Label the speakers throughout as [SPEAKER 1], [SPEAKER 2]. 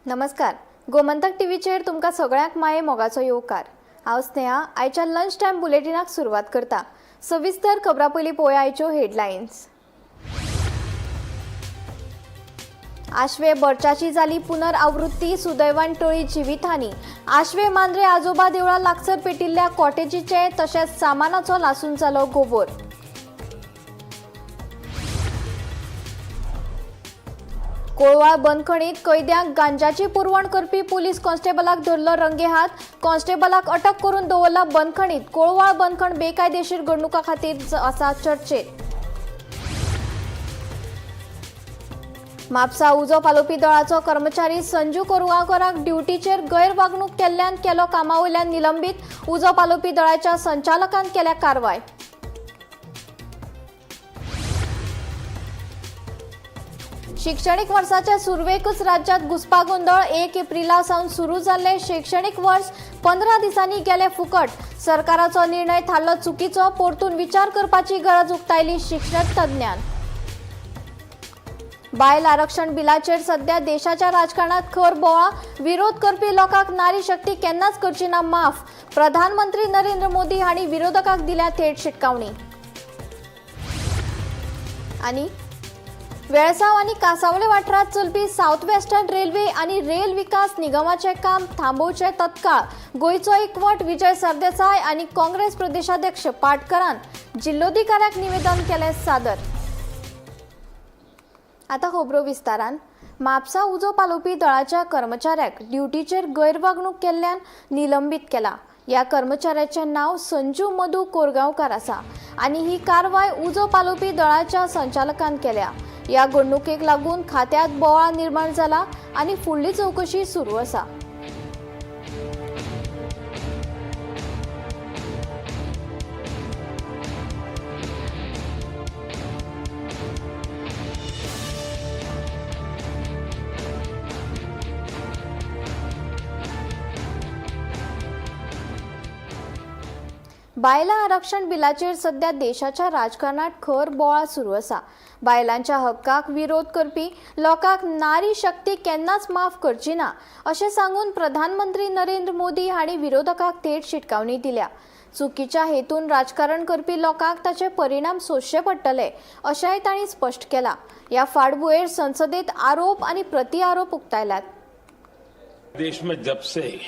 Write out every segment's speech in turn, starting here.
[SPEAKER 1] नमस्कार, गोमंतक टीव्हीचेर तुमकां सगळ्यांक माये मोगाचो येवकार. हांव स्नेहा आयच्या लंच टायम बुलेटिनाक सुरवात करता. सविस्तर खबरां पयलीं पळोवया आयच्यो हेडलायन्स. आश्वे बर्चाची जाली पुनरावृत्ती, सुदैवान टळी जिवितहानी. आश्वे मांद्रे आजोबा देवळा लागसर पेटिल्ल्या कॉटेजीचे तशेंच सामानाचो लासून जालो गोबोर. कोळवाळ बंदखणीत कैद्यांक गांजाची पुरवण करपी पुलीस कॉन्स्टेबलाक धरलो रंगेहात. कॉन्स्टेबलाक अटक करून दवरला बंदखणीत. कोळवाळ बंदखण बेकायदेशीर घडणुका खातीर आसा चर्चेत. म्हापसा उजो पालोवपी दळाचो कर्मचारी संजू कोरगांवकाराक ड्युटीचेर गैरवागणूक केल्ल्यान केलो कामावयल्यान निलंबीत. उजो पालोवपी दळाच्या संचालकान केल्या कारवाय. शिक्षणीक वर्साच्या सुरवेकच राज्यात घुस्पागोंदळ. 1 एप्रिला सावन सुरू जाल्ले शैक्षणिक वर्स 15 दिसांनी गेले फुकट. सरकाराचो निर्णय थारलो चुकीचो, परतून विचार करपाची गरज उक्तायली शिक्षण तज्ञान. बायल आरक्षण बिलाचेर सध्या देशाच्या राजकारणात खर बोवाळ. विरोध करपी लोकांक नारी शक्ती केन्नाच करची ना माफ. प्रधानमंत्री नरेंद्र मोदी हांणी विरोधकांक दिल्या थेट शिटकावणी. आनी वेळसांव आनी कासावले वाठारांत चलपी सावथ वेस्टर्न रेल्वे आनी रेल विकास निगमाचें काम थांबोवचें तत्काळ. गोंयचो एकवट विजय सरदेसाय आनी काँग्रेस प्रदेशाध्यक्ष पाटकरान जिल्लोधिकाऱ्याक निवेदन केलें सादर. आतां खबरो विस्तारान. म्हापसा उजो पालोवपी दळाच्या कर्मचाऱ्याक ड्युटीचेर गैरवागणूक केल्ल्यान निलंबीत केला. ह्या कर्मचाऱ्याचें नांव संजू मधू कोरगांवकार आसा आनी ही कारवाय उजो पालोवपी दळाच्या संचालकान केल्या. ह्या घडणुकेक लागून खात्यांत बोवाळ निर्माण जाला आनी फुडली चवकशी सुरू आसा. बायलां आरक्षण बिलाचेर सध्या देशाच्या राजकारणात खर बोवाळ सुरू आसा. बायलांच्या हक्काक विरोध करपी लोकांक नारी शक्ती केन्नाच माफ करची ना अशें सांगून प्रधानमंत्री नरेंद्र मोदी हांणी विरोधकांक थेट शिटकावणी दिल्या. चुकीच्या हेतून राजकारण करपी लोकांक ताचे परिणाम सोंसचे पडटले अशेंय तांणी स्पश्ट केलां. ह्या फाटभुंयेर संसदेत आरोप आनी प्रतिआरोप उक्तायल्यात.
[SPEAKER 2] देश में जब से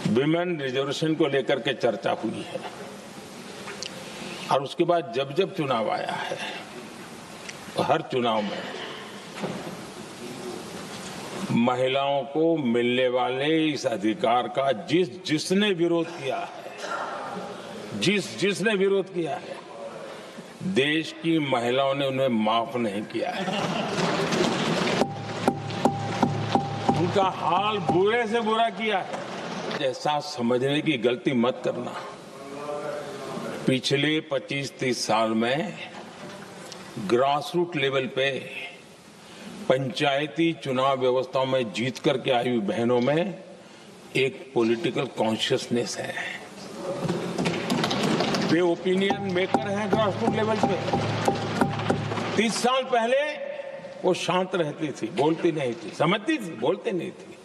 [SPEAKER 2] विमेन रिजर्वेशन को लेकर के चर्चा हुई है और उसके बाद जब जब चुनाव आया है, हर चुनाव में महिलाओं को मिलने वाले इस अधिकार का जिस जिसने विरोध किया है, जिस जिसने विरोध किया है, देश की महिलाओं ने उन्हें माफ नहीं किया है. उनका हाल बुरे से बुरा किया है. ऐसा समझने की गलती मत करना. पिछले 25-30 साल में ग्रासरूट लेवल पे पंचायती चुनाव व्यवस्थाओं में जीत करके आई हुई बहनों में एक पॉलिटिकल कॉन्शियसनेस है. वे ओपिनियन मेकर हैं ग्रासरूट लेवल पे. 30 साल पहले वो शांत रहती थी, बोलती नहीं थी, समझती थी, बोलती नहीं थी.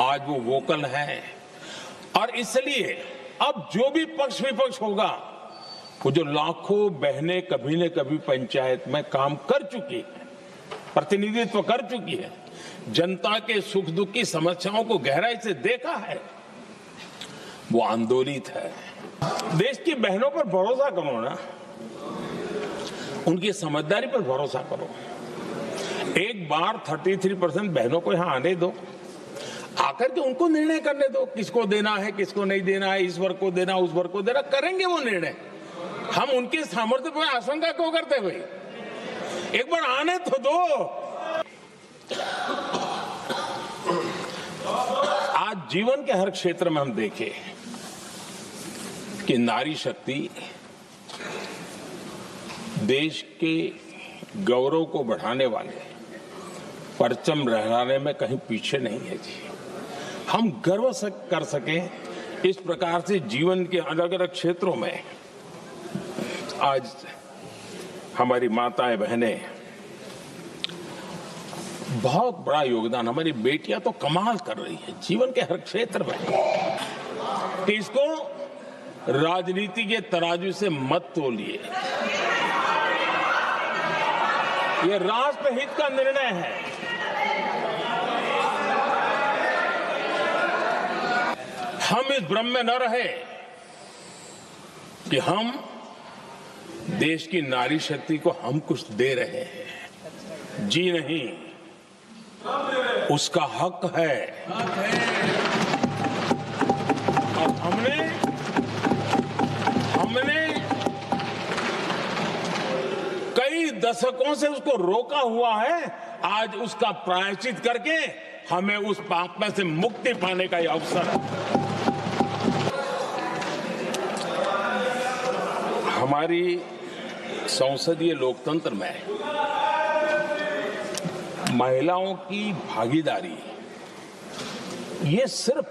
[SPEAKER 2] आज वो वोकल है और इसलिए अब जो भी पक्ष विपक्ष होगा, वो जो लाखों बहनें कभी न कभी पंचायत में काम कर चुकी है, प्रतिनिधित्व कर चुकी है, जनता के सुख दुख की समस्याओं को गहराई से देखा है, वो आंदोलित है. देश की बहनों पर भरोसा करो ना, उनकी समझदारी पर भरोसा करो. एक बार 33% बहनों को यहां आने दो, आकर के उनको निर्णय करने दो, किसको देना है किसको नहीं देना है, इस वर्ग को देना उस वर्ग को देना, करेंगे वो निर्णय. हम उनके सामर्थ्य पर आशंका क्यों करते भाई? एक बार आने तो दो. आज जीवन के हर क्षेत्र में हम देखें कि नारी शक्ति देश के गौरव को बढ़ाने वाले परचम लहराने में कहीं पीछे नहीं है जी. हम गर्व कर सकें इस प्रकार से जीवन के अलग अलग क्षेत्रों में आज हमारी माताएं बहनें बहुत बड़ा योगदान। हमारी बेटियां तो कमाल कर रही है जीवन के हर क्षेत्र में। तो इसको राजनीति के तराजू से मत तोलिए, ये राष्ट्रहित का निर्णय है। हम इस भ्रम में न रहे कि हम देश की नारी शक्ति को हम कुछ दे रहे हैं। जी नहीं, उसका हक है। और हमने हमने कई दशकों से उसको रोका हुआ है। आज उसका प्रायश्चित करके हमें उस पाप में से मुक्ति पाने का यह अवसर है। हमारी संसदीय लोकतंत्र में महिलाओं की भागीदारी ये सिर्फ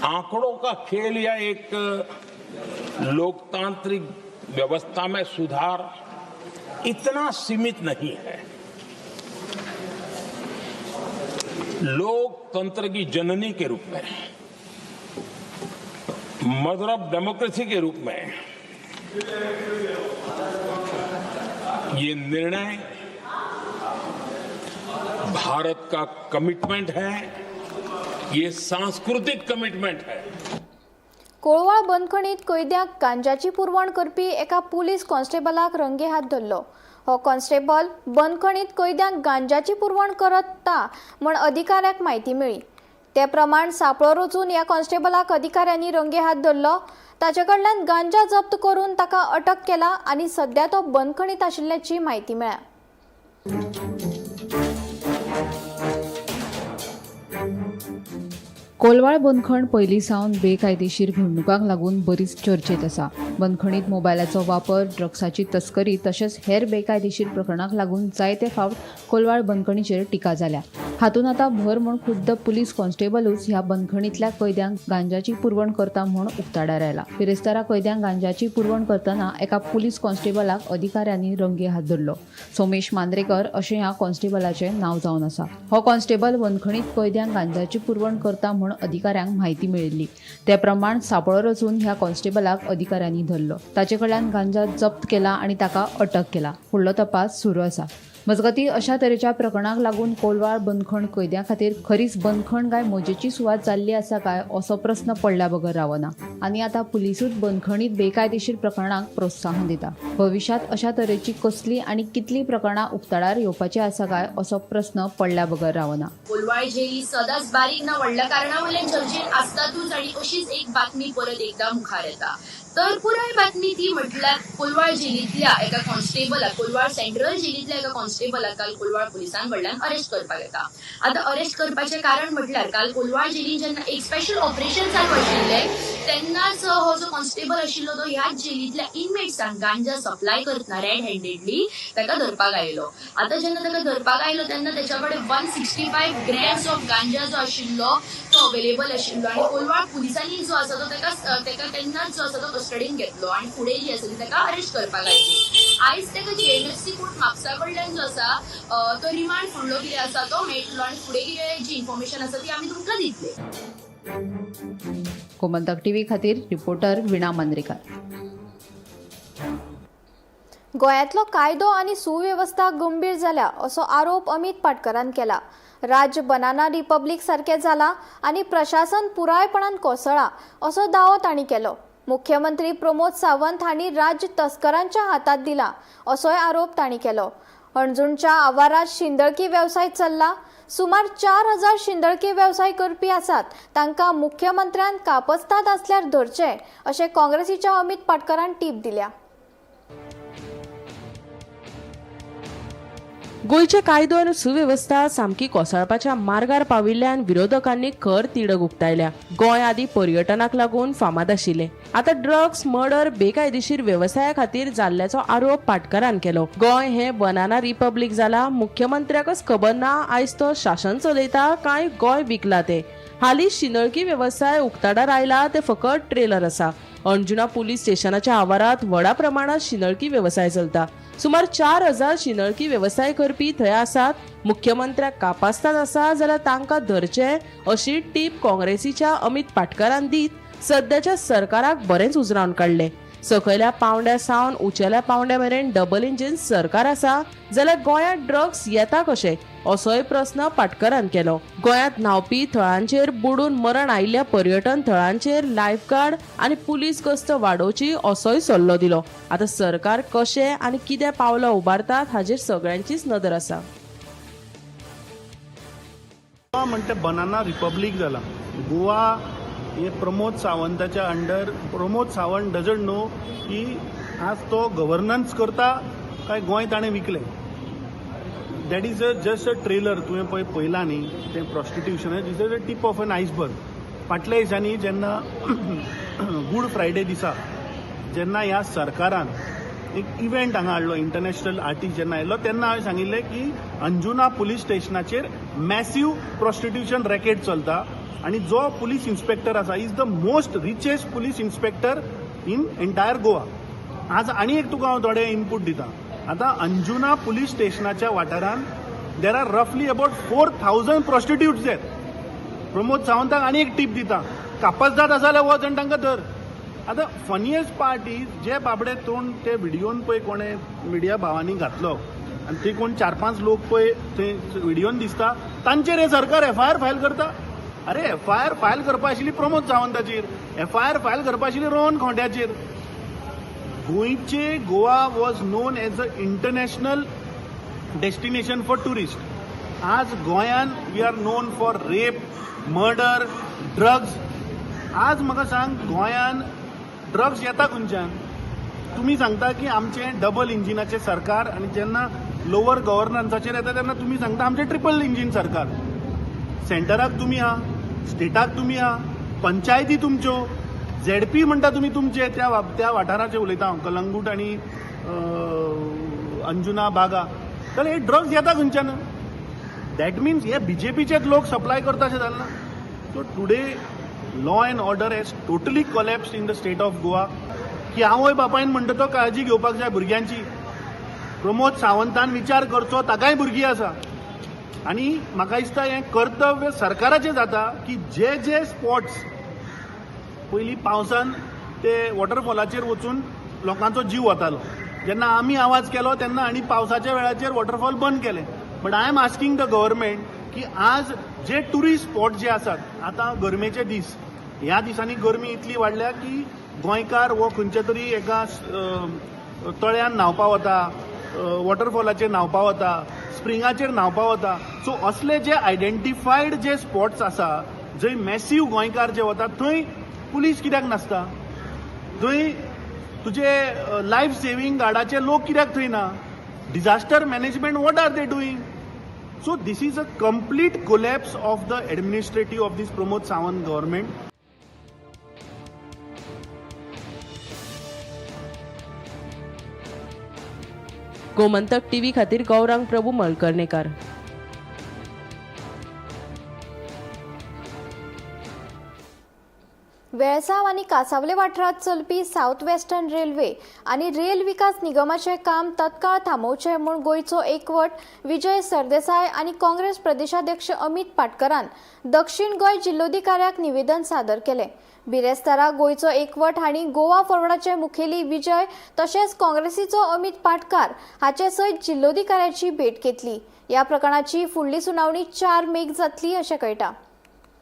[SPEAKER 2] आंकड़ों का खेल या एक लोकतांत्रिक व्यवस्था में सुधार इतना सीमित नहीं है। लोकतंत्र की जननी के रूप में, मदर ऑफ डेमोक्रेसी के रूप में ये निर्णय भारत का कमिटमेंट है, ये सांस्कृतिक कमिटमेंट है।
[SPEAKER 1] कोळवाळ बंदखणीत कैद्यांक गांजाची पुरवण करपी एका पुलीस कॉन्स्टेबलाक रंगे हात धरलो। हो कॉन्स्टेबल बंदखणीत कैद्यांक गांजाची पुरवण करता म्हण अधिकाऱ्याक म्हायती मेळ्ळी। ते प्रमाण सापळो रचून ह्या कॉन्स्टेबलाक अधिकाऱ्यांनी रंगे हात धरलो। ताचे कडल्यान गांजा जप्त करून ताका अटक केला आनी सध्या तो बंदखणीत आशिल्ल्याची म्हायती मेळ्ळ्या।
[SPEAKER 3] कोलवाळ बंदखण पयलीं सावन बेकायदेशीर घडणुकांक लागून बरीच चर्चेत आसा। बंदखणीत मोबायलाचो वापर, ड्रग्साची तस्करी तशेंच हेर बेकायदेशीर प्रकरणांक लागून जायते फावट कोलवाळ बंदखणीचेर टिका जाल्या। हातूंत आतां भर म्हूण खुद्द पुलीस कॉन्स्टेबलूच ह्या बंदखणींतल्या कैद्यांक गांजाची पुरवण करता म्हूण उक्ताडार आयला। बिरेस्तारा कैद्यांक गांजाची पुरवण करतना एका पुलीस कॉन्स्टेबलाक अधिकाऱ्यांनी रंगे हात धरलो। सोमेश मांद्रेकर अशें ह्या कॉन्स्टेबलाचें नांव जावन आसा। हो कॉन्स्टेबल बंदखणीत कैद्यांक गांजाची पुरवण करता म्हूण अधिकाऱ्यांक म्हायती मेळिल्ली। ते प्रमाण सापळो रचून ह्या कॉन्स्टेबलाक अधिकाऱ्यांनी धरलो। ताचे कडल्यान गांजा जप्त केला आनी ताका अटक केला। फुडलो तपास सुरू आसा। मजगतीं अशा तरेच्या प्रकरणाक लागून कोलवाळ बंदखण कैद्यां खातीर खरीच बंदखण काय मजेची सुवात जाल्ली आसा काय असो प्रस्न पडल्या बगर रावना आनी आतां पुलिसूच बंदखणीत बेकायदेशीर प्रकरणांक प्रोत्साहन दिता। भविश्यांत अशा तरेची कसली आनी कितली प्रकरणां उक्ताडार येवपाची आसा काय असो प्रस्न पडल्या बगर रावना।
[SPEAKER 4] कोलवाळ जेली सदांच बारीक ना व्हडल्या कारणा वयल्यान चर्चेत आसतातूच आनी अशीच एक बातमी परत एकदा मुखार येता। तर पुराय बातमी ती म्हटल्यार कोलवाळ जेलींतल्या एका कॉन्स्टेबलाक, कोलवाळ सेंट्रल जेलींतल्या एका कॉन्स्टेबलाक काल कोलवाळ पुलिसां कडल्यान अरेस्ट करपाक येता। आतां अरेस्ट करपाचें कारण म्हटल्यार काल कोलवाळ जेलीन जेन्ना एक स्पेशल ऑपरेशन चालू आशिल्लें तेन्नाच हो जो कॉन्स्टेबल आशिल्लो तो ह्याच जेलींतल्या इनमेट्सांक गांजा सप्लाय करतना रेड हँडेडली ताका धरपाक आयलो। आतां जेन्ना ताका धरपाक आयलो तेन्ना तेच्या कडेन 165 ग्रॅम्स ऑफ गांजा जो आशिल्लो तो अवेलेबल आशिल्लो आनी कोलवाळ पुलिसांनी जो आसा तो ताका तेन्नाच जो आसा तो कस्टडीन घेतलो आनी फुडें जी आसा ती ताका अरेस्ट करपाक आयली। आयज ताका जेएमएफसी कोर्ट म्हापसा कडल्यान जो आसा तो रिमांड फुडलो कितें आसा तो मेळटलो आनी फुडें कितें जी इन्फॉर्मेशन आसा ती आमी तुमकां दितले।
[SPEAKER 3] गोमंतक टीव्ही खातीर रिपोर्टर वीणा मांद्रेकर।
[SPEAKER 1] गोंयांतलो कायदो आनी सुवेवस्था गंभीर जाल्या असो आरोप अमित पाटकरान केला। राज्य बनाना रिपब्लिक सारकें जाला आनी प्रशासन पुरायपणान कोसळ्ळां असो दावो तांणी केलो। मुख्यमंत्री प्रमोद सावंत हांणी राज्य तस्करांच्या हातात दिला असोय आरोप तांणी केलो। हणजूणच्या आवारात शिंदळकी वेवसाय चल्ला। सुमार 4000 शिंदळकी वेवसाय करपी आसात, तांकां मुख्यमंत्र्यान कापस्ताद आसल्यार धरचे अशें काँग्रेसीच्या अमित पाटकरान टीप दिल्या।
[SPEAKER 5] गोंयचे कायदो आनी सुवेवस्था सामकी कोसळपाच्या मार्गार पाविल्ल्यान विरोधकांनी खर तिडक उक्तायल्या। गोंय आदी पर्यटनाक लागून फामाद आशिल्लें। आता ड्रग्स, मर्डर, बेकायदेशीर वेवसाया खातीर जाल्ल्याचो आरोप पाटकारान केलो. गोंय हे बनाना रिपब्लिक जाला. मुख्यमंत्र्याकच खबर ना आयज तो शासन चलयता काय गोंय विकला ते. हालीं शिंदळकी वेवसाय उक्ताडार आयला ते फकत ट्रेलर आसा. अंजुना पुलीस स्टेशनाच्या आवारात व्हडा प्रमाणात शिंदळकी वेवसाय चलता. सुमार 4000 शिंदळकी वेवसाय करपी थंय आसात. मुख्यमंत्र्याक कापास्ताद आसा जाल्यार तांकां धरचे अशी टीप काँग्रेसीच्या अमित पाटकारान दीत सद्याच्या सरकाराक बरेंच उजरावन काडलें. सकयल्या पावंड्या सावन उंचेल्या पावंड्या मेरेन डबल इंजिन सरकार आसा जाल्यार गोंयांत ड्रग्स येता कशें असोय प्रस्न पाटकरान केलो. गोंयांत न्हांवपी थळांचेर बुडून मरण आयिल्ल्या पर्यटन थळांचेर लायफगार्ड आनी पुलीस गस्त वाडोवची असोय सल्लो दिलो. आतां सरकार कशें आनी कितें पावलां उबारतात हाचेर सगळ्यांचीच नदर आसा.
[SPEAKER 6] गोवा म्हणटा बनाना रिपब्लीक जाला. गोवा हे प्रमोद सावंताच्या under. Pramod Sawant doesn't know की आज तो गव्हर्नन्स करता काय गोंय ताणें विकलें. That is a just a trailer. तुवें पळय पळयलां न्ही तें prostitution is a tip of an iceberg. फाटल्या दिसांनी जेन्ना गूड फ्रायडे दिसा जेन्ना ह्या सरकारान एक इव्हेंट हांगा हाडलो, इंटरनॅशनल आर्टिस्ट जेन्ना आयलो तेन्ना हांवें सांगिल्लें की अंजुना पुलीस स्टेशनाचेर मॅसीव प्रॉस्टिट्युशन रॅकेट चलता आनी जो पुलीस इन्स्पेक्टर आसा is the most richest police inspector in entire Goa. आज आनी एक तुका हांव थोडे इनपूट दिता. आतां अंजुना पुलीस स्टेशनाच्या वाठारांत there are रफली अबाउट 4000 प्रॉस्टिट्यूट्स there. Pramod सावंताक आनी एक टीप दिता, कापसदाद आसा जाल्यार वच आनी तांकां धर. आतां फनियस्ट पार्ट is जे बाबडे तोंड ते व्हिडियोन पळय कोणें मिडिया भावांनी घातलो आनी ते कोण 4-5 लोक पळय थंय व्हिडियोन दिसता तांचेर हे सरकार एफआयआर फायल करता. अरे एफआयआर फायल करपा आशिल्ली प्रमोद सावंताचेर, एफआयआर फायल करपा आशिल्ली रोहन खोंट्याचेर. गोंयचे Goa was known as a international destination for tourist. आज गोंयान we are known for rape, murder, drugs. आज म्हाका सांग गोंयान ड्रग्स येता खंयच्यान? तुमी सांगता की आमचें डबल इंजिनाचें सरकार आनी जेन्ना लोवर गव्हर्नन्साचेर येता तेन्ना तुमी सांगता आमचें ट्रिपल इंजीन सरकार. सेंटराक तुमी आहा, स्टेटाक तुमी आहा, पंचायती तुमच्यो, झेडपी म्हणटा तुमी तुमचे त्या त्या वाठाराचे उलयता हांव, कलंगूट आनी अंजुना बागा. तर हे ड्रग्स येता खंयच्यान? That means हे बीजेपीचेच लोक सप्लाय करता अशें जालें ना. So today law and order has totally collapsed in the state of Goa. की आवय बापायन म्हणटा तो काळजी घेवपाक जाय भुरग्यांची. प्रमोद सावंतान विचार करचो, ताकाय भुरगीं आसा. आनी म्हाका दिसता हें कर्तव्य सरकाराचें जाता की जे जे स्पॉट्स पयलीं पावसान ते वॉटरफॉलाचेर वचून लोकांचो जीव वतालो, जेन्ना आमी आवाज केलो तेन्ना आनी पावसाच्या वेळाचेर वॉटरफॉल बंद केले. But I am asking the government की आज जे टुरिस्ट स्पॉट जे आसात, आतां गरमेचे दीस, ह्या दिसांनी गरमी इतली वाडल्या की गोंयकार हो खंयच्या तरी एका तळ्यान न्हांवपा वता, वॉटरफॉलाचेर न्हांवपा वता, स्प्रिंगाचेर न्हांवपा वता. सो असले जे आयडेंटिफायड जे स्पॉट्स आसा जंय मॅसीव गोंयकार जे वता थंय पुलीस कित्याक नासता? थंय तुजे लायफ सेवींग गार्डाचे लोक कित्याक थंय ना? Disaster management what are they doing? So this is a complete collapse of the administrative of this Pramod Sawant government.
[SPEAKER 5] Gomantak TV खातीर गौरांग प्रभू मलकर्णेकर.
[SPEAKER 1] वेळसांव आनी कासावले वाठारांत चलपी सावथ वेस्टर्न रेल्वे आनी रेल विकास निगमाचें काम तत्काळ थांबोवचें म्हूण गोंयचो एकवट विजय सरदेसाय आनी काँग्रेस प्रदेशाध्यक्ष अमित पाटकरान दक्षिण गोंय जिल्लोधिकाऱ्याक निवेदन सादर केलें. बिरेस्तारा गोंयचो एकवट हांणी गोवा फॉरवर्डाचे मुखेली विजय तशेंच काँग्रेसीचो अमित पाटकार हाचे सयत जिल्लोधिकाऱ्याची भेट घेतली. ह्या प्रकरणाची फुडली सुनावणी 4 मेक जातली अशें कळटा.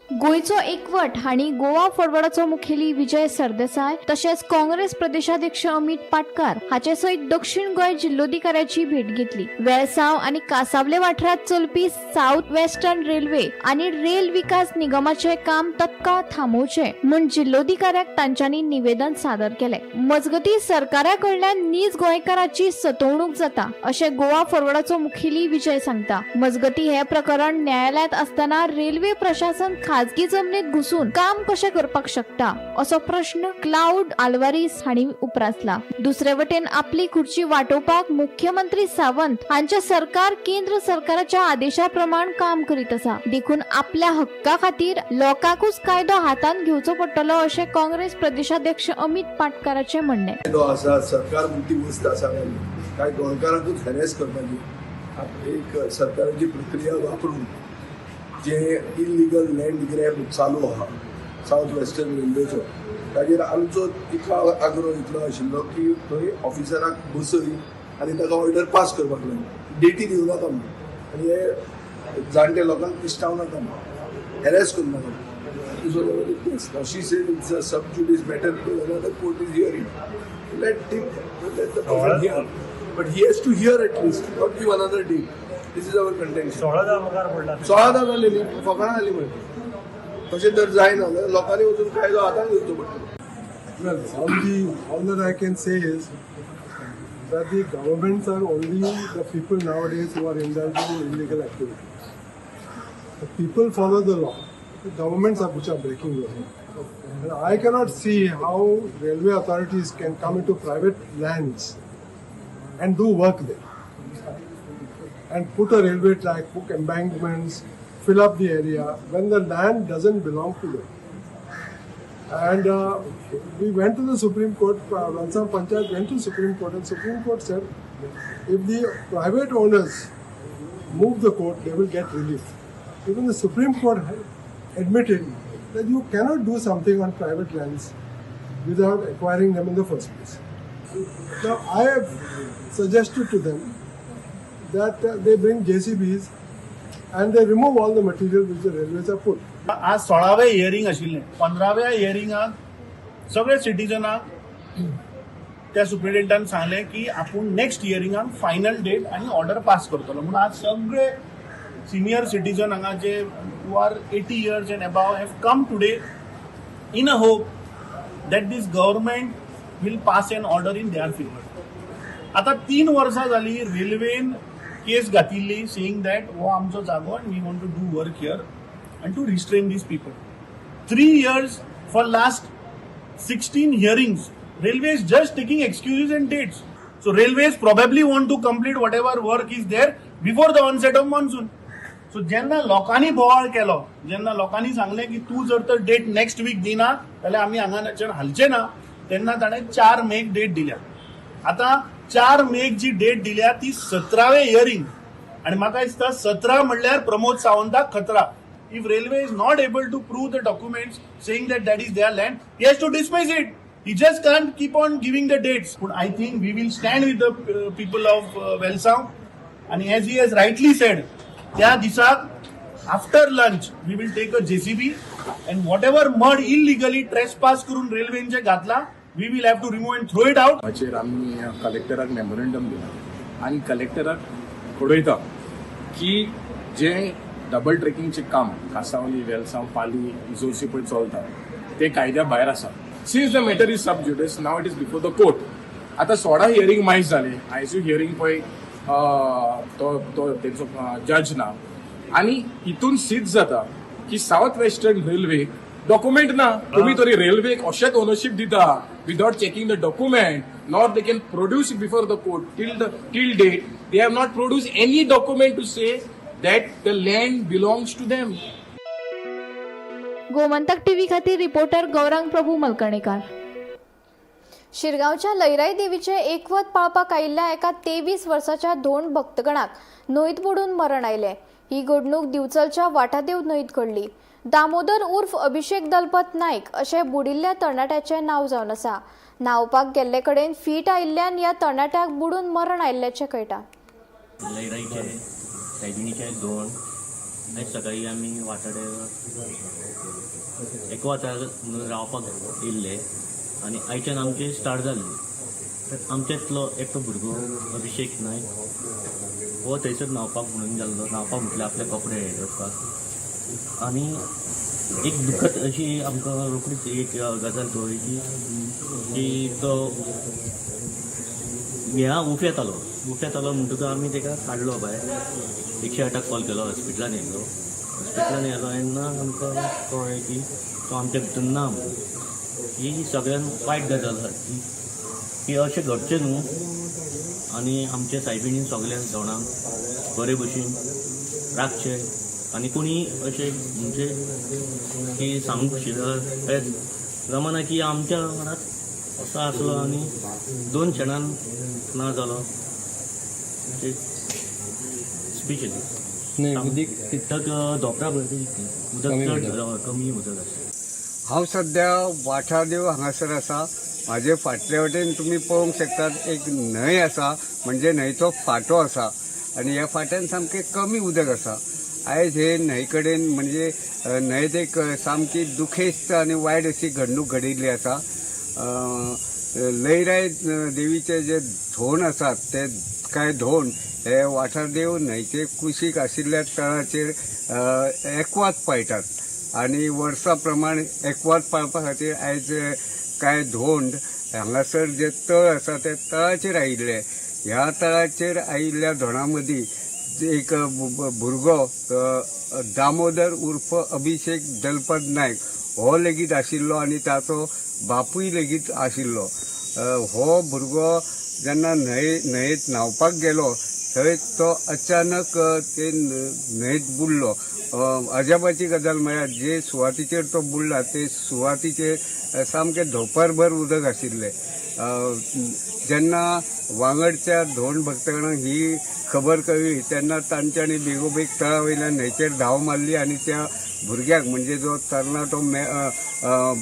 [SPEAKER 1] गोंयचो एकवट हांणी गोवा फॉरवर्डाचो मुखेली विजय सरदेसाय तशेंच काँग्रेस प्रदेशाध्यक्ष अमित पाटकार हाचे सयत दक्षिण गोंय जिल्लोधिकाऱ्याची भेट घेतली. वेळसांव आनी कासावले वाठारांत चलपी सावथ वेस्टर्न रेल्वे आनी रेल विकास निगमाचें काम तत्काळ थांबोवचें म्हूण जिल्लोधिकाऱ्याक तांच्यांनी निवेदन सादर केलें. मजगतीं सरकारा कडल्यान नीज गोंयकाराची सतवणूक जाता अशें गोवा फॉरवर्डाचो मुखेली विजय सांगता. मजगतीं हें प्रकरण न्यायालयांत आसतना रेल्वे प्रशासन खाजगी जमनीत घुसून काम कशें करपाक शकता असो प्रश्न क्लाउड आल्वारीस हांणी उप्रासला. दुसरे वटेन आपली खुर्ची वाटोवपाक मुख्यमंत्री सावंत हांचे सरकार केंद्र सरकाराच्या आदेशा प्रमाण काम करीत आसा, देखून आपल्या हक्का खातीर लोकांकूच कायदो हातांत घेवचो पडटलो अशें काँग्रेस प्रदेशाध्यक्ष अमित पाटकाराचें म्हणणें.
[SPEAKER 7] कायदो आसा, सरकार म्हणटी ती वस्त आसा काय गोंयकारांकूच हॅरेस करपाची एक सरकाराची प्रक्रिया वापरून जे इलिगल लँड ग्रॅब चालू आहा सावथ वेस्टर्न रेल्वेचो, ताजेर आमचो इतलो आग्रो इतलो आशिल्लो की थंय ऑफिसराक बसय आनी ताका ऑर्डर पास करपाक लाय, डेटी दिवं नाका म्हणून, आनी हे जाणटे लोकांक पिश्टावं नाका म्हणून, हॅरेस करूं नाका म्हणून. So now she said it's a sub judice matter because another court is hearing. Let him, let the person hear. But he has to hear at least, not give another date. This is our contention.
[SPEAKER 8] 16 मुखार पडला.
[SPEAKER 7] 16 जाली न्ही, फकाणां जाली म्हणटा. तशें जर जायना जाल्यार लोकांनी वचून कायदो हातांत घेवचो पडटलो.
[SPEAKER 9] Well, all that I can say is that the governments are only the people nowadays who are indulging in illegal activity. The people follow the law. The governments are which are breaking the law. And I cannot see how railway authorities can come into private lands and do work there and put a railway track, put embankments, fill up the area when the land doesn't belong to them. And we went to the Supreme Court, Ransam Panchayat went to Supreme Court, and Supreme Court said if the private owners move the court, they will get relief. Even the Supreme Court admitted that you cannot do something on private lands without acquiring them in the first place. Now, I have suggested to them that they bring JCBs and they remove all the material which the railways have put.
[SPEAKER 6] आज 16वें hearing आशिल्लें. 15व्या हियरिंगाक सगळे सिटीजनाक त्या सुप्रिटेंडान सांगलें की आपूण next हियरिंगाक final date आनी order pass करतलो म्हणून. आज सगळे सिनियर सिटीजन हांगा जे who are 80 years and above have come today in a hope that this government will pass an order in their favour. आतां 3 वर्सां जाली रेल्वेन केस घातिल्ली, सेईंग that हो आमचो जागो आनी we want to do work here and to restrain these people. 3 years, for last 16 hearings, railway is just taking excuses and dates. So railways probably want to complete whatever work is there before the onset of monsoon. So जेन्ना लोकांनी बोवाळ केलो, जेन्ना लोकांनी सांगलें की तूं जर तर डेट नेक्स्ट वीक दिना जाल्यार आमी हांगाच्यान हालचे ना, तेन्ना ताणें 4 मेक डेट दिल्या. आतां 4 मेक जी डेट दिल्या ती 17वें हियरींग आनी म्हाका दिसता 17 म्हणल्यार प्रमोद सावंताक खतरा. If railway is not able to prove the documents saying that that is their land, he has to dismiss it. He just can't keep on giving the dates. But I think we will stand with the people of Velsao. And as he has rightly said, त्या दिसाक after lunch we will take a JCB and whatever mud illegally trespass करून रेल्वेन जे घातला, we will have to remove and throw it out.
[SPEAKER 10] हाचेर आमी कलेक्टराक memorandum दिला आनी कलेक्टराक कळयता की जे डबल ट्रेकिंगचें काम कासावली, वेलसांव, पाली, जोशी पळय चलता ते कायद्या भायर आसा. Since the matter is sub judice, now it is before the court. आतां 16 हियरींग मायज जाले. आयजूय हियरींग पळय तो तो तेंचो जज ना आनी हितून सिद्ध जाता की सावथ वेस्टर्न रेल्वे डॉक्युमेंट ना. तुम्ही तरी रेल्वेक अशेंच ओनरशीप दिता without checking the document, nor they can produce before the court. Till date they have not produce any document to say that the land belongs to them.
[SPEAKER 1] Gomantak TV खातीर reporter Gaurang Prabhu मलकणेकार. शिरगांवच्या लयराई देवीचे एकवत पाळपाक आयिल्ल्या एका 23 वर्साच्या धोंड भक्तगणाक न्हंयत बुडून मरण आयलें. ही घडणूक दिवचलच्या वाठादेव न्हंयत घडली. दामोदर उर्फ अभिषेक दलपत नायक अशें बुडिल्ल्या तरणाट्याचें नांव जावन आसा. न्हावपाक गेल्ले कडेन फीट आयिल्ल्यान ह्या तरणाट्याक बुडून मरण आयिल्ल्याचें कळटा.
[SPEAKER 11] लयराईचे सायबिणीचे धोंड. आयज सकाळी आमी वाटाडे एकवतार म्हणून रावपाक येयल्ले आनी आयच्यान आमचे स्टार्ट जाल्ले. तर आमच्यातलो एकटो भुरगो अभिषेक नायक हो थंयसर न्हांवपाक म्हणून गेल्लो. न्हांवपाक म्हटल्यार आपले कपडे हे करपाक. आनी एक दुखद अशी आमकां रोखडीच एक गजाल कळ्ळी की की तो ह्या उफेतालो. उफेतालो म्हणटकच आमी ताका काडलो भायर, 108 कॉल केलो, हॉस्पिटलान येयलो. हॉस्पिटलान येयलो तेन्ना आमकां कळ्ळें की तो आमच्या भितर ना म्हणून. ही सगळ्यान वायट गजाल आसा की की अशें घडचें न्हू आनी आमच्या सायबिणीन सगळ्या जाणांक बरे भशेन राखचें आनी कोणी अशें म्हणजे की सांगूंक शिकत जमाना की आमच्या घरात असो आसलो आनी 2 क्षणान ना जालो स्पेशली उदक धोपरा उदक चड कमी उदक आसता.
[SPEAKER 8] हांव सद्या वाठादेव हांगासर आसा. म्हाजे फाटले वटेन तुमी पळोवंक शकतात एक न्हंय आसा, म्हणजे न्हंयचो फांटो आसा आनी ह्या फांट्यान सामकें कमी उदक आसा. आयज हे न्हंय कडेन म्हणजे न्हंयेत एक सामकी दुखेस्त आनी वायट अशी घडणूक घडिल्ली आसा. लयराय देवीचे जे धोंड आसात ते कांय धोंड हे वाठारदेव न्हंयचे कुशीक आशिल्ल्या तळाचेर एकवात पाळटात आनी वर्सा प्रमाण एकवात पाळपा खातीर आयज कांय धोंड हांगासर जे तळ आसा ते तळाचेर आयिल्ले. ह्या तळाचेर आयिल्ल्या धोंडा मदीं एक भुरगो दामोदर उर्फ अभिषेक दलपत नायक हो लेगीत आशिल्लो आनी ताचो बापूय लेगीत आशिल्लो. हो भुरगो जेन्ना न्हंयेत न्हांवपाक गेलो थंय तो अचानक ते न्हंयेत बुडलो. अजापाची गजाल म्हळ्यार जे सुवातीचेर तो बुडला ते सुवातीचेर सामकें धोंपरभर उदक आशिल्लें. जेन्ना वांगडच्या धोंड भक्तांक ही खबर कळ्ळी तेन्ना तांच्यांनी बेगोबेग तळा वयल्यान न्हंयचेर धांव मारली आनी त्या भुरग्याक म्हणजे जो तरणाटो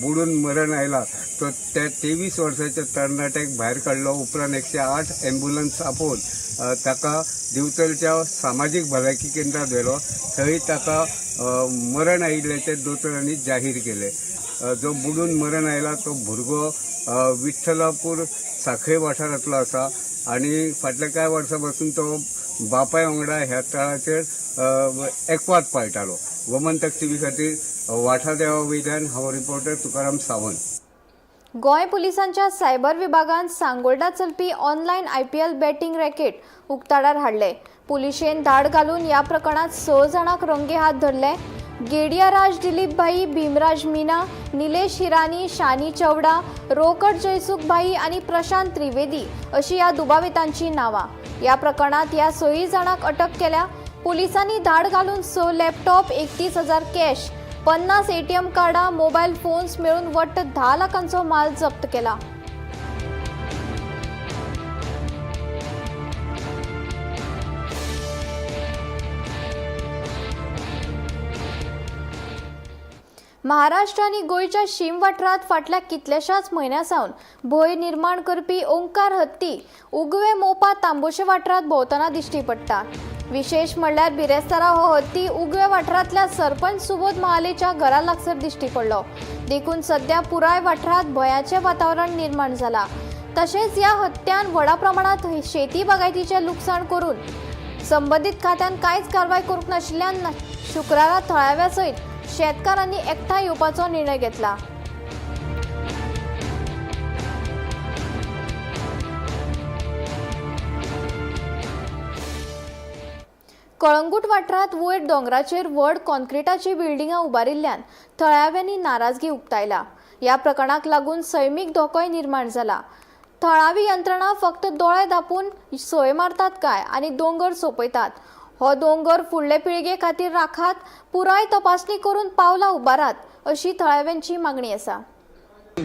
[SPEAKER 8] बुडून मरण आयला तो त्या 23 वर्साच्या तरणाट्याक भायर काडलो. उपरांत 108 एम्ब्युलन्स आपोवन ताका दिवचलच्या सामाजीक भलायकी केंद्रात व्हेलो. थंय ताका मरण आयिल्ल्याचें दोतोरांनी जाहीर केलें. जो बुडून मरण आयला तो भुरगो विठ्ठलापूर साखळे वाठारांतलो आसा आनी फाटल्या कांय वर्सां पासून तो बापाय वांगडा ह्या तळाचेर एकवात पाळटालो. गोमंतक टीव्ही खातीर वाठादेवा वयल्यान हांव रिपोर्टर तुकाराम सावंत.
[SPEAKER 1] गोंय पुलिसांच्या सायबर विभागान सांगोल्डा चलपी ऑनलायन IPL batting racket उक्ताडार हाडले. पुलिशेन धाड घालून ह्या प्रकरणात 6 जाणांक रंगे हात धरले. गेडियाराज दिलीप भाई, भीमराज मीना, निलेश हिरानी, शानी चवडा, रोकड जयसूख भाई आनी प्रशांत त्रिवेदी अशी ह्या दुबावितांची नांवां. ह्या प्रकरणात ह्या 6 जाणांक अटक केल्या. पुलिसांनी धाड घालून 6 लॅपटॉप, 31,000 कॅश, 50 ATM कार्डां, मोबायल फोन्स मेळून वट्ट 10 लाखांचो माल जप्त केला. महाराष्ट्र आनी गोंयच्या शीम वाठारांत फाटल्या कितल्याशाच म्हयन्यां सावन भंय निर्माण करपी ओंकार हत्ती उगवे मोपा तांबोशे वाठारांत भोंवतना दिश्टी पडटा. विशेष म्हणल्यार बिरेस्तारा हो हत्ती उगवे वाठारांतल्या सरपंच सुबोध महालेच्या घरा लागसर दिश्टी पडलो. देखून सध्या पुराय वाठारांत भंयाचें वातावरण निर्माण जाला. तशेंच ह्या हत्त्यान व्हडा प्रमाणांत शेती बागायतीचें लुकसाण करून संबंदीत खात्यान कांयच कारवाय करूंक नाशिल्ल्यान शुक्रारा थळाव्या सयत शेतकारांनी एकठांय येवपाचो निर्णय घेतला. कळंगूट वाठारांत वयर दोंगराचेर व्हड कॉन्क्रिटाची बिल्डिंगां उबारिल्ल्यान थळाव्यांनी नाराजगी उक्तायला. ह्या प्रकरणाक लागून सैमीक धोकोय निर्माण जाला. थळावी यंत्रणा फक्त दोळे धांपून सोय मारतात काय आनी दोंगर सोंपयतात. हो दोंगर फुडले पिळगे खातीर राखात, पुराय तपासणी करून पावलां उबारात अशी थळाव्यांची मागणी आसा.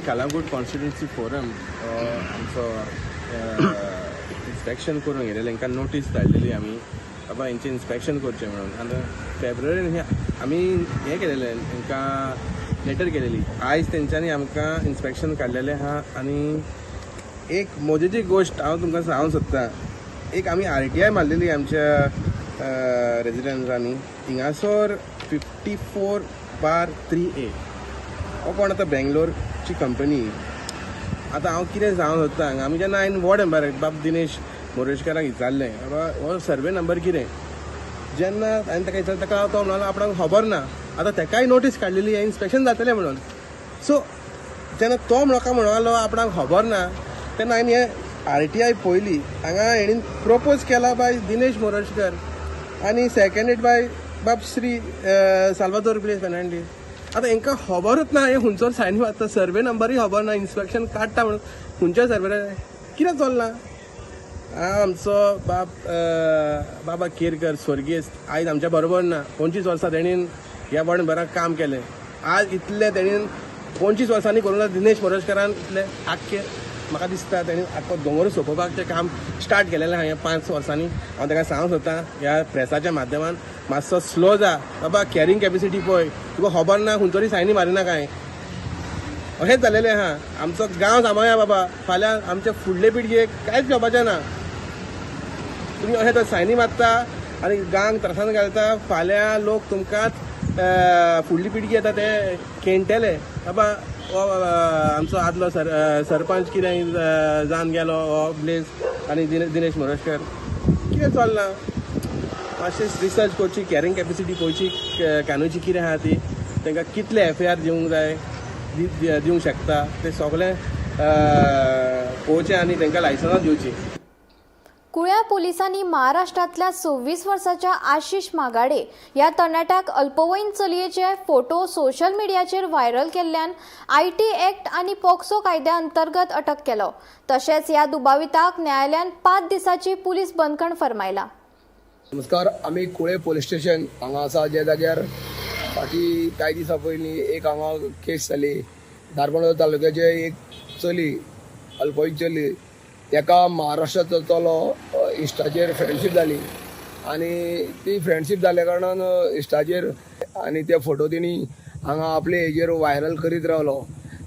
[SPEAKER 12] कळंगूट कॉन्स्टिट्युएन्सी फोरम आमचो इन्स्पेक्शन करूंक येयलेलें. तांकां नोटीस धाडलेली आमी बाबा हेंचें इन्स्पेक्शन करचें म्हणून. आनी फेब्रुवारीन हे आमी हें केलेलें, तांकां लेटर केलेली. आयज तेंच्यांनी आमकां इन्स्पेक्शन काडलेलें आहा. आनी एक मजेची गोश्ट हांव तुमकां सांगूंक सोदतां. एक आमी RTI मारलेली आमच्या रेजिडंट्सांनी. हिंगासर 54/3A हो कोण आतां बेंगलोरची कंपनी. आतां हांव कितें सांगूंक सोदता हांगा, आमी जेन्ना हांवें वॉर्ड मेंबराक बाब दिनेश मोरेशकाराक विचारलें बाबा हो सर्वे नंबर कितें, जेन्ना हांवें ताका विचारलें ताका तो म्हणलो आपणाक खबर ना. आतां ताकाय नोटीस काडलेली हें इन्स्पेक्शन जातलें म्हणून. सो जेन्ना तो म्हाका म्हणलो आपणाक खबर ना तेन्ना हांवें हें RTI पळयली. हांगा हेणीन प्रपोज केला बाय दिनेश मोरजकर आनी सेकंडेड बाय बाब श्री साल्वादोर ब्लेस फेर्नांडीस. आतां हांकां खबरूच ना हे खंयचो सायन मारता, सर्वे नंबरूय खबर ना, इन्स्पेक्शन काडटा म्हणून खंयच्या सर्वे कितें चल्लां. आमचो बाब बाबा केरकर स्वर्गेस्त आयज आमच्या बरोबर ना. 25 वर्सां तेणीन ह्या वॉर्ड मेंबराक काम केलें. आज इतलें तेणीन 25 वर्सांनी करूं ना दिनेश मोरजकारान इतलें आख्खें म्हाका दिसता तेणी आख्खो दोंगर सोंपोवपाक तें काम स्टार्ट केलेलें आहा ह्या 5 वर्सांनी. हांव ताका सांगूंक सोदतां ह्या प्रेसाच्या माध्यमान मातसो स्लो जा बाबा, कॅरिंग कॅपेसिटी पळय, तुका खबर ना खंय तरी सायनी मारिना कांय. अशेंच जालेलें आहा. आमचो गांव सांबाळया बाबा, फाल्यां आमचे फुडले पिळगेक कांयच जावपाचें ना. तुमी अशें तर सायनी मारता आनी गांव त्रासान घालता, फाल्यां लोक तुमकांच फुडली पिळगी येता ते खेणटले बाबा हो आमचो आदलो सरपंच कितें जावन गेलो हो ब्लेस आनी दिनेश मोरजकर कितें चल्लां. मातशें रिसर्च करची, कॅरिंग कॅपेसिटी पळोवची, कानूची कितें आहा ती, तांकां कितले एफ I R दिवंक जाय, दिवंक शकता ते सगळें पळोवचें आनी तांकां लायसन्सां दिवचीं.
[SPEAKER 1] कुळ्या पोलिसांनी महाराष्ट्रांतल्या 26 वर्साच्या आशिष मागाडे ह्या तरणाट्याक अल्पवयीन चलयेचे फोटो सोशल मिडियाचेर व्हायरल केल्ल्यान IT act आनी पॉक्सो कायद्या अंतर्गत अटक केलो. तशेंच ह्या दुबाविताक न्यायालयान 5 दिसांची पुलीस बंदखण फर्मायला.
[SPEAKER 7] नमस्कार, आमी कुळे पोलीस स्टेशन हांगा आसा, ज्या जाग्यार फाटीं कांय दिसां पयलीं एक हांगा केस जाली. धारबांदोडा तालुक्याचे एक चली, अल्पवयीन चली, ताका महाराष्ट्राचो चलो इश्टाचेर फ्रेंडशीप जाली आनी ती फ्रेंडशीप जाल्या कारणान इश्टाचेर आनी ते फोटो तेणी हांगा आपले हेजेर व्हायरल करीत रावलो.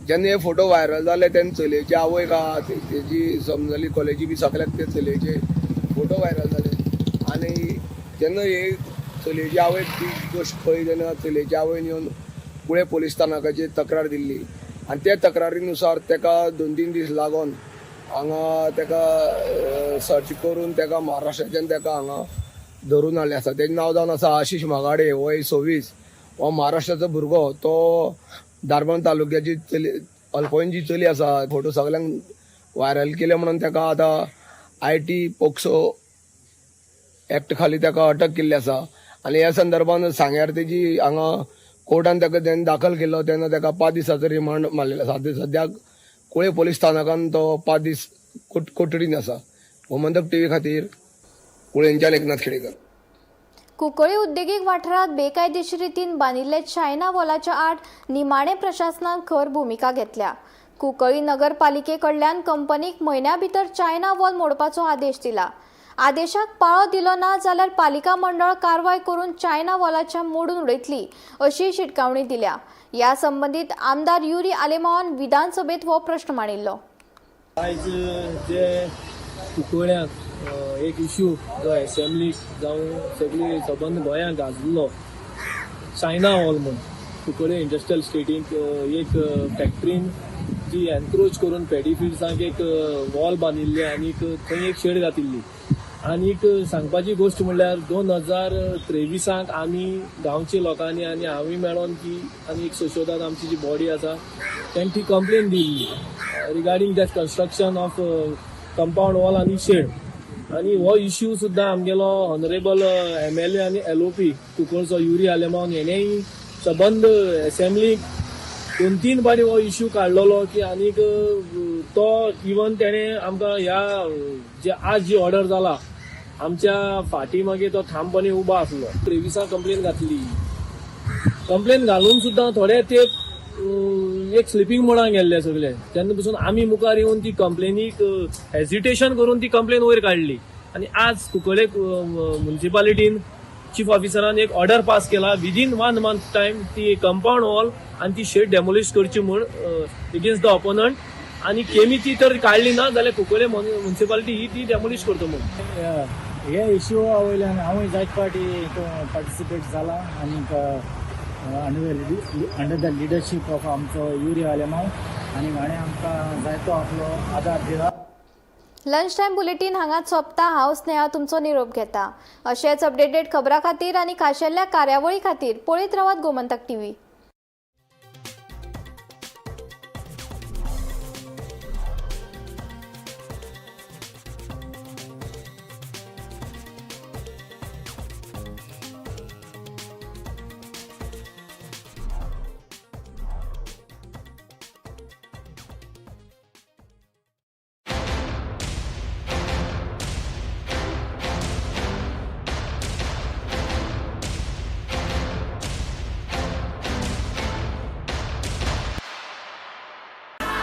[SPEAKER 7] जेन्ना हे फोटो व्हायरल जाले तेन्ना चलयेची आवयक आहा तेजी समजली कॉलेजी बी सगल्याक ते चलयेचे फोटो व्हायरल जाले. आनी जेन्ना हे चलयेची आवयक ती गोश्ट कळ्ळी तेन्ना चलयेची आवयन येवन कुळे पोलीस स्थानकाचेर तक्रार दिल्ली आनी त्या तक्रारीनुसार ताका 2-3 दीस लागून हांगा ताका सर्च करून ताका महाराष्ट्राच्यान ताका हांगा धरून हाडलें आसा. तेजें नांव जावन आसा आशिष मागाडे, वय 26, हो महाराष्ट्राचो भुरगो. तो धारबांदोडा तालुक्याची चली, अल्पवयीन जी चली आसा, फोटो सगल्यांक व्हायरल केले म्हणून ताका आतां IT POCSO act खाली ताका अटक केल्ली आसा. आनी ह्या संदर्भान सांग्यार तेजी हांगा कोर्टान ताका तेन्ना दाखल केल्लो तेन्ना ताका 5 दिसाचो रिमांड मारलेलो आसा. सद्याक कुळे पोलीस स्थानकान तो 5 दीस कोठडीन आसा. गोमंतक टीव्ही खातीर कुळेंच्यान एकनाथ खेडेकर.
[SPEAKER 1] कुंकळी उद्देगीक वाठारांत बेकायदेशीर रितीन बांदिल्ले चायना वॉलाच्या आड निमाणे प्रशासनान खर भुमिका घेतल्या. कुंकळी नगरपालिके कडल्यान कंपनीक म्हयन्या भितर चायना वॉल मोडपाचो आदेश दिला. आदेशाक पाळो दिलो ना जाल्यार पालिका मंडळ कारवाय करून चायना वॉलाच्या मोडून उडयतली अशी शिटकावणी दिल्या. ह्या संबंदीत आमदार युरी आलेमांवान विधानसभेत हो प्रश्न मांडिल्लो.
[SPEAKER 13] आयज जे कुंकळ्यांक एक इश्यू जो एसेंब्लीक जावं सगळी सबंद गोंयांत गाजल्लो चायना हॉल म्हूण कुंकळे इंडस्ट्रियल स्टेटीक एक फॅक्टरीन जी एनक्रोच करून पेडी फिल्ड्सांक एक वॉल बांदिल्ली आनीक थंय एक शेड घातिल्ली. आनीक सांगपाची गोश्ट म्हणल्यार 2023 आमी गांवच्या लोकांनी आनी हांवूय मेळोन की आनी एक सोशोदाद आमची जी बॉडी आसा तांणी ती complain Delhi regarding that construction of compound wall आनी शेड. आनी हो इश्यू सुद्दां आमगेलो ऑनरेबल MLA आनी LOP कुंकळचो युरी आलेमांव हेणेय सबंद एसेंब्लीक 2-3 फावटी हो इश्यू काडलेलो की आनीक तो इवन तेणें आमकां ह्या जे आज जी ऑर्डर जाला आमच्या फाटी मागीर तो ठामपणे उबो आसलो. 23 कंप्लेन घातली. कंप्लेन घालून सुद्दां थोडे ते एक स्लिपींग मोडान गेल्ले सगळे. तेन्ना पसून आमी मुखार येवन ती कंप्लेनीक हेजिटेशन करून ती कंप्लेन वयर काडली आनी आज कुंकळे म्युनिसिपालिटीन चीफ ऑफिसरान एक ऑर्डर पास केला विदीन 1 मंथ टायम ती कंपाउंड वॉल आनी ती शेड डेमोलिश करची म्हूण एगेन्स्ट the opponent. आनी केमी ती तर काडली ना जाल्यार कुंकळे म्युनिसिपालिटी ही ती डेमोलिश करता म्हूण.
[SPEAKER 14] हे इश्यू वयल्यान हांवूय जायते फावटी पार्टिसिपेट जाला आनीक अंडर the leadership of आमचो युरी आलेमांव आनी हाणें आमकां जायतो आपलो आदार दिला.
[SPEAKER 1] लंच टायम बुलेटीन हांगाच सोंपता. हांव स्नेहा तुमचो निरोप घेता. अशेंच अपडेटेड खबरां खातीर आनी खाशेल्या कार्यावळी खातीर पळयत रावात गोमंतक टीव्ही.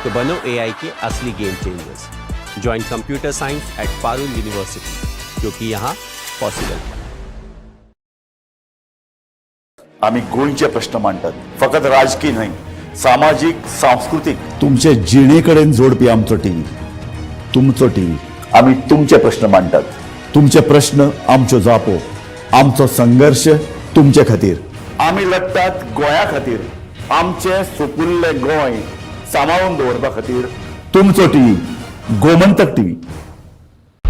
[SPEAKER 15] तो बनो एआई के असली game changers. Join computer science at Parul University, क्योंकि यहाँ पॉसिबल है।
[SPEAKER 16] आम्ही गोंयचे प्रश्न मांडटात, फकत राजकीय न्हय, सामाजीक, सांस्कृतीक, तुमचे जिणे कडेन जोडपी आमचो टीव्ही, तुमचो टीव्ही। आम्ही तुमचे प्रश्न मांडटात, तुमचे प्रश्न आमच्यो जापो, आमचो संघर्श तुमचे खातीर। आमी लढटात गोंया खातीर, आमचें सुपुल्लें गोंय सांबाळून दवरपा खातीर। तुमचो टीव्ही, गोमंतक टीव्ही।